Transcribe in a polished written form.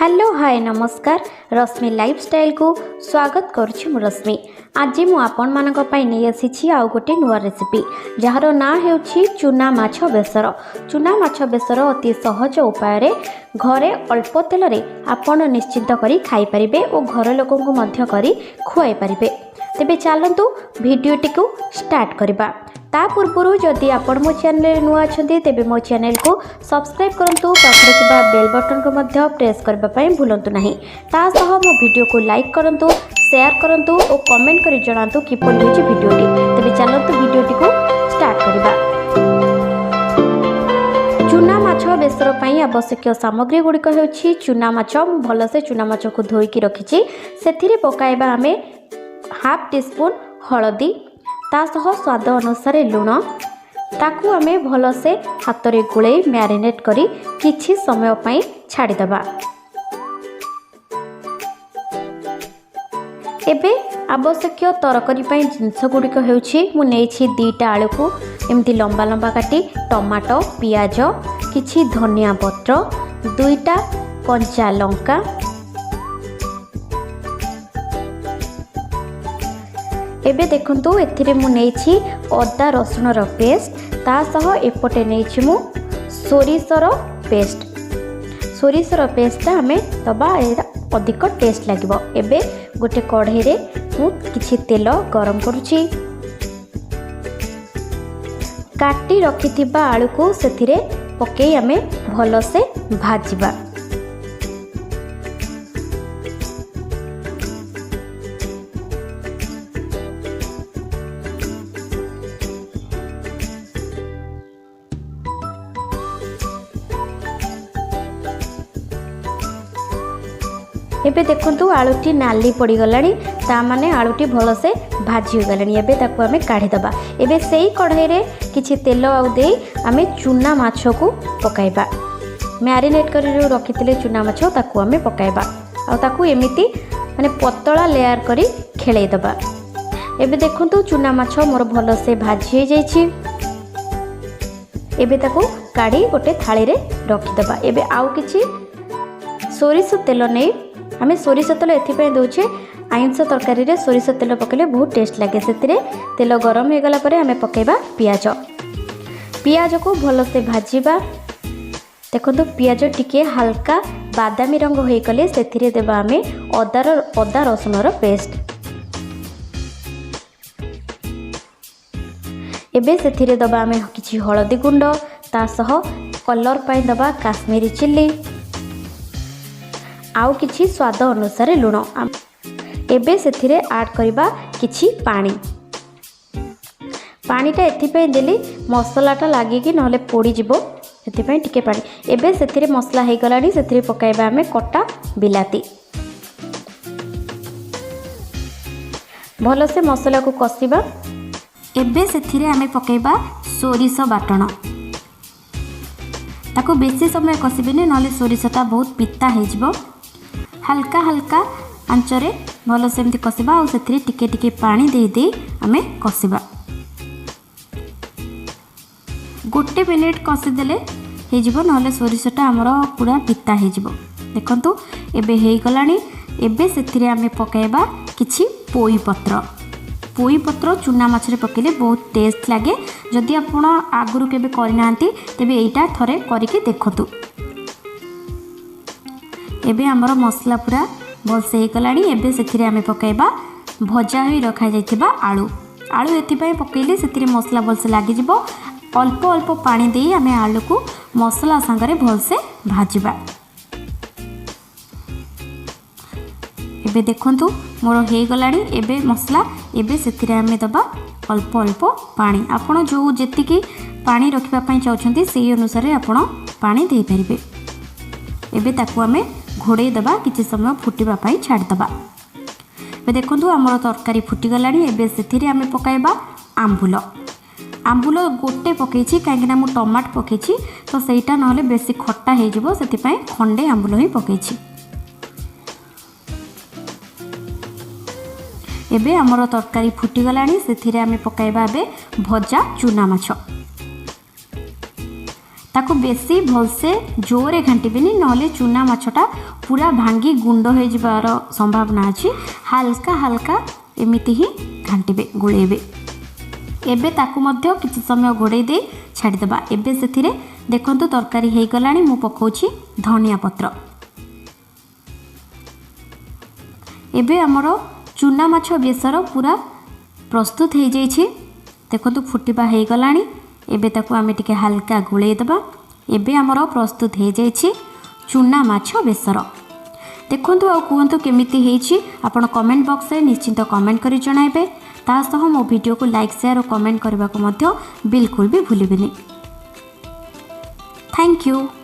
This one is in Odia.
ହ୍ୟାଲୋ, ହାଏ, ନମସ୍କାର। ରଶ୍ମି ଲାଇଫଷ୍ଟାଇଲକୁ ସ୍ୱାଗତ କରୁଛି ମୁଁ ରଶ୍ମି। ଆଜି ମୁଁ ଆପଣମାନଙ୍କ ପାଇଁ ନେଇ ଆସିଛି ଆଉ ଗୋଟେ ନୂଆ ରେସିପି, ଯାହାର ନାଁ ହେଉଛି ଚୁନା ମାଛ ବେସର। ଚୁନା ମାଛ ବେସର ଅତି ସହଜ ଉପାୟରେ ଘରେ ଅଳ୍ପ ତେଲରେ ଆପଣ ନିଶ୍ଚିନ୍ତ କରି ଖାଇପାରିବେ ଓ ଘର ଲୋକଙ୍କୁ ମଧ୍ୟ କରି ଖୁଆଇ ପାରିବେ। ତେବେ ଚାଲନ୍ତୁ ଭିଡ଼ିଓଟିକୁ ଷ୍ଟାର୍ଟ କରିବା। ତା ପୂର୍ବରୁ ଯଦି ଆପଣ ମୋ ଚ୍ୟାନେଲରେ ନୂଆ ଅଛନ୍ତି, ତେବେ ମୋ ଚ୍ୟାନେଲକୁ ସବସ୍କ୍ରାଇବ୍ କରନ୍ତୁ। ପାଖରେ ଥିବା ବେଲ୍ ବଟନ୍କୁ ମଧ୍ୟ ପ୍ରେସ୍ କରିବା ପାଇଁ ଭୁଲନ୍ତୁ ନାହିଁ। ତା ସହ ମୋ ଭିଡ଼ିଓକୁ ଲାଇକ୍ କରନ୍ତୁ, ସେୟାର କରନ୍ତୁ ଓ କମେଣ୍ଟ କରି ଜଣାନ୍ତୁ କିପରି ହୋଇଛି ଭିଡ଼ିଓଟି। ତେବେ ଚାଲନ୍ତୁ ଭିଡ଼ିଓଟିକୁ ଷ୍ଟାର୍ଟ କରିବା। ଚୁନା ମାଛ ବେସର ପାଇଁ ଆବଶ୍ୟକୀୟ ସାମଗ୍ରୀ ଗୁଡ଼ିକ ହେଉଛି ଚୁନା ମାଛ। ମୁଁ ଭଲସେ ଚୁନା ମାଛକୁ ଧୋଇକି ରଖିଛି। ସେଥିରେ ପକାଇବା ଆମେ ହାଫ୍ ଟିସ୍ପୁନ୍ ହଳଦୀ, ତା ସହ ସ୍ୱାଦ ଅନୁସାରେ ଲୁଣ। ତାକୁ ଆମେ ଭଲସେ ହାତରେ ଗୋଳେଇ ମ୍ୟାରିନେଟ୍ କରି କିଛି ସମୟ ପାଇଁ ଛାଡ଼ିଦେବା। ଏବେ ଆବଶ୍ୟକୀୟ ତରକାରୀ ପାଇଁ ଜିନିଷ ଗୁଡ଼ିକ ହେଉଛି, ମୁଁ ନେଇଛି 2ଟା ଆଳୁକୁ ଏମିତି ଲମ୍ବା ଲମ୍ବା କାଟି, ଟମାଟୋ, ପିଆଜ, କିଛି ଧନିଆ ପତ୍ର, 2ଟା କଞ୍ଚା ଲଙ୍କା। ଏବେ ଦେଖନ୍ତୁ, ଏଥିରେ ମୁଁ ନେଇଛି ଅଦା ରସୁଣର ପେଷ୍ଟ, ତା ସହ ଏପଟେ ନେଇଛି ମୁଁ ସୋରିଷର ପେଷ୍ଟ। ସୋରିଷର ପେଷ୍ଟଟା ଆମେ ଦେବା, ଏଇଟା ଅଧିକ ଟେଷ୍ଟ ଲାଗିବ। ଏବେ ଗୋଟେ କଢ଼େଇରେ ମୁଁ କିଛି ତେଲ ଗରମ କରୁଛି। କାଟି ରଖିଥିବା ଆଳୁକୁ ସେଥିରେ ପକାଇ ଆମେ ଭଲସେ ଭାଜିବା। ଏବେ ଦେଖନ୍ତୁ, ଆଳୁଟି ନାଲି ପଡ଼ିଗଲାଣି, ତା ମାନେ ଆଳୁଟି ଭଲସେ ଭାଜି ହୋଇଗଲାଣି। ଏବେ ତାକୁ ଆମେ କାଢ଼ିଦେବା। ଏବେ ସେଇ କଢ଼େଇରେ କିଛି ତେଲ ଆଉ ଦେଇ ଆମେ ଚୁନା ମାଛକୁ ପକାଇବା। ମ୍ୟାରିନେଟ୍ କରି ଯେଉଁ ରଖିଥିଲେ ଚୁନା ମାଛ, ତାକୁ ଆମେ ପକାଇବା ଆଉ ତାକୁ ଏମିତି ମାନେ ପତଳା ଲେୟାର କରି ଖେଳେଇ ଦେବା। ଏବେ ଦେଖନ୍ତୁ, ଚୁନା ମାଛ ମୋର ଭଲସେ ଭାଜି ହୋଇଯାଇଛି। ଏବେ ତାକୁ କାଢ଼ି ଗୋଟେ ଥାଳିରେ ରଖିଦେବା। ଏବେ ଆଉ କିଛି ସୋରିଷ ତେଲ ନେଇ, ଆମେ ସୋରିଷ ତେଲ ଏଥିପାଇଁ ଦେଉଛେ, ଆଇଁଷ ତରକାରୀରେ ସୋରିଷ ତେଲ ପକାଇଲେ ବହୁତ ଟେଷ୍ଟ ଲାଗେ। ସେଥିରେ ତେଲ ଗରମ ହୋଇଗଲା ପରେ ଆମେ ପକାଇବା ପିଆଜ। ପିଆଜକୁ ଭଲସେ ଭାଜିବା। ଦେଖନ୍ତୁ, ପିଆଜ ଟିକିଏ ହାଲକା ବାଦାମୀ ରଙ୍ଗ ହୋଇଗଲେ ସେଥିରେ ଦେବା ଆମେ ଅଦା ରସୁଣର ପେଷ୍ଟ। ଏବେ ସେଥିରେ ଦେବା ଆମେ କିଛି ହଳଦୀ ଗୁଣ୍ଡ, ତା ସହ କଲର୍ ପାଇଁ ଦେବା କାଶ୍ମୀରୀ ଚିଲି ଆଉ କିଛି ସ୍ୱାଦ ଅନୁସାରେ ଲୁଣ। ଏବେ ସେଥିରେ ଆଡ଼୍ କରିବା କିଛି ପାଣି। ପାଣିଟା ଏଥିପାଇଁ ଦେଲି, ମସଲାଟା ଲାଗିକି ନହେଲେ ପୋଡ଼ିଯିବ, ସେଥିପାଇଁ ଟିକେ ପାଣି। ଏବେ ସେଥିରେ ମସଲା ହେଇଗଲାଣି। ସେଥିରେ ପକାଇବା ଆମେ କଟା ବିଲାତି। ଭଲସେ ମସଲାକୁ କଷିବା। ଏବେ ସେଥିରେ ଆମେ ପକାଇବା ସୋରିଷ ବାଟଣ। ତାକୁ ବେଶୀ ସମୟ କଷିବେନି, ନହେଲେ ସୋରିଷଟା ବହୁତ ପିତା ହେଇଯିବ। ହାଲକା ହାଲକା ଆଞ୍ଚରେ ଭଲସେ ଏମିତି କଷିବା ଆଉ ସେଥିରେ ଟିକେ ଟିକେ ପାଣି ଦେଇ ଦେଇ ଆମେ କଷିବା। ଗୋଟେ ମିନିଟ୍ କଷିଦେଲେ ହେଇଯିବ, ନହେଲେ ସୋରିଷଟା ଆମର ପୁରା ପିତା ହେଇଯିବ। ଦେଖନ୍ତୁ, ଏବେ ହେଇଗଲାଣି। ଏବେ ସେଥିରେ ଆମେ ପକାଇବା କିଛି ପୋଇ ପତ୍ର। ପୋଇ ପତ୍ର ଚୁନା ମାଛରେ ପକାଇଲେ ବହୁତ ଟେଷ୍ଟ ଲାଗେ। ଯଦି ଆପଣ ଆଗରୁ କେବେ କରିନାହାନ୍ତି, ତେବେ ଏଇଟା ଥରେ କରିକି ଦେଖନ୍ତୁ। ଏବେ ଆମର ମସଲା ପୁରା ଭଲସେ ହେଇଗଲାଣି। ଏବେ ସେଥିରେ ଆମେ ପକାଇବା ଭଜା ହୋଇ ରଖାଯାଇଥିବା ଆଳୁ। ଆଳୁ ଏଥିପାଇଁ ପକାଇଲେ ସେଥିରେ ମସଲା ଭଲସେ ଲାଗିଯିବ। ଅଳ୍ପ ଅଳ୍ପ ପାଣି ଦେଇ ଆମେ ଆଳୁକୁ ମସଲା ସାଙ୍ଗରେ ଭଲସେ ଭାଜିବା। ଏବେ ଦେଖନ୍ତୁ, ମୋର ହେଇଗଲାଣି ଏବେ ମସଲା। ଏବେ ସେଥିରେ ଆମେ ଦେବା ଅଳ୍ପ ଅଳ୍ପ ପାଣି। ଆପଣ ଯେଉଁ ଯେତିକି ପାଣି ରଖିବା ପାଇଁ ଚାହୁଁଛନ୍ତି, ସେଇ ଅନୁସାରେ ଆପଣ ପାଣି ଦେଇପାରିବେ। ଏବେ ତାକୁ ଆମେ ଘୋଡ଼େଇ ଦେବା, କିଛି ସମୟ ଫୁଟିବା ପାଇଁ ଛାଡ଼ିଦେବା। ଏବେ ଦେଖନ୍ତୁ, ଆମର ତରକାରୀ ଫୁଟିଗଲାଣି। ଏବେ ସେଥିରେ ଆମେ ପକାଇବା ଆମ୍ବୁଲ। ଆମ୍ବୁଲ ଗୋଟେ ପକାଇଛି, କାହିଁକିନା ମୁଁ ଟମାଟୋ ପକାଇଛି ତ ସେଇଟା ନହେଲେ ବେଶୀ ଖଟା ହେଇଯିବ, ସେଥିପାଇଁ ଖଣ୍ଡେ ଆମ୍ବୁଲ ହିଁ ପକାଇଛି। ଏବେ ଆମର ତରକାରୀ ଫୁଟିଗଲାଣି। ସେଥିରେ ଆମେ ପକାଇବା ଏବେ ଭଜା ଚୁନା ମାଛ। ତାକୁ ବେଶୀ ଭଲସେ ଜୋରରେ ଘାଣ୍ଟିବେନି, ନହେଲେ ଚୁନା ମାଛଟା ପୁରା ଭାଙ୍ଗି ଗୁଣ୍ଡ ହୋଇଯିବାର ସମ୍ଭାବନା ଅଛି। ହାଲକା ହାଲକା ଏମିତି ହିଁ ଘାଣ୍ଟିବେ, ଗୋଳେଇବେ। ଏବେ ତାକୁ ମଧ୍ୟ କିଛି ସମୟ ଘୋଡ଼େଇ ଦେଇ ଛାଡ଼ିଦେବା। ଏବେ ସେଥିରେ ଦେଖନ୍ତୁ ତରକାରୀ ହେଇଗଲାଣି। ମୁଁ ପକାଉଛି ଧନିଆ ପତ୍ର। ଏବେ ଆମର ଚୁନା ମାଛ ବେସର ପୁରା ପ୍ରସ୍ତୁତ ହେଇଯାଇଛି। ଦେଖନ୍ତୁ ଫୁଟିବା ହେଇଗଲାଣି। ଏବେ ତାକୁ ଆମେ ଟିକେ ହାଲକା ଗୋଳେଇ ଦେବା। ଏବେ ଆମର ପ୍ରସ୍ତୁତ ହେଇଯାଇଛି ଚୁନା ମାଛ ବେସର। ଦେଖନ୍ତୁ ଆଉ କୁହନ୍ତୁ କେମିତି ହେଇଛି। ଆପଣ କମେଣ୍ଟ ବକ୍ସରେ ନିଶ୍ଚିନ୍ତ କମେଣ୍ଟ କରି ଜଣାଇବେ। ତା ସହ ମୋ ଭିଡ଼ିଓକୁ ଲାଇକ୍, ସେୟାର ଓ କମେଣ୍ଟ କରିବାକୁ ମଧ୍ୟ ବିଲକୁଲ ବି ଭୁଲିବେନି। Thank you.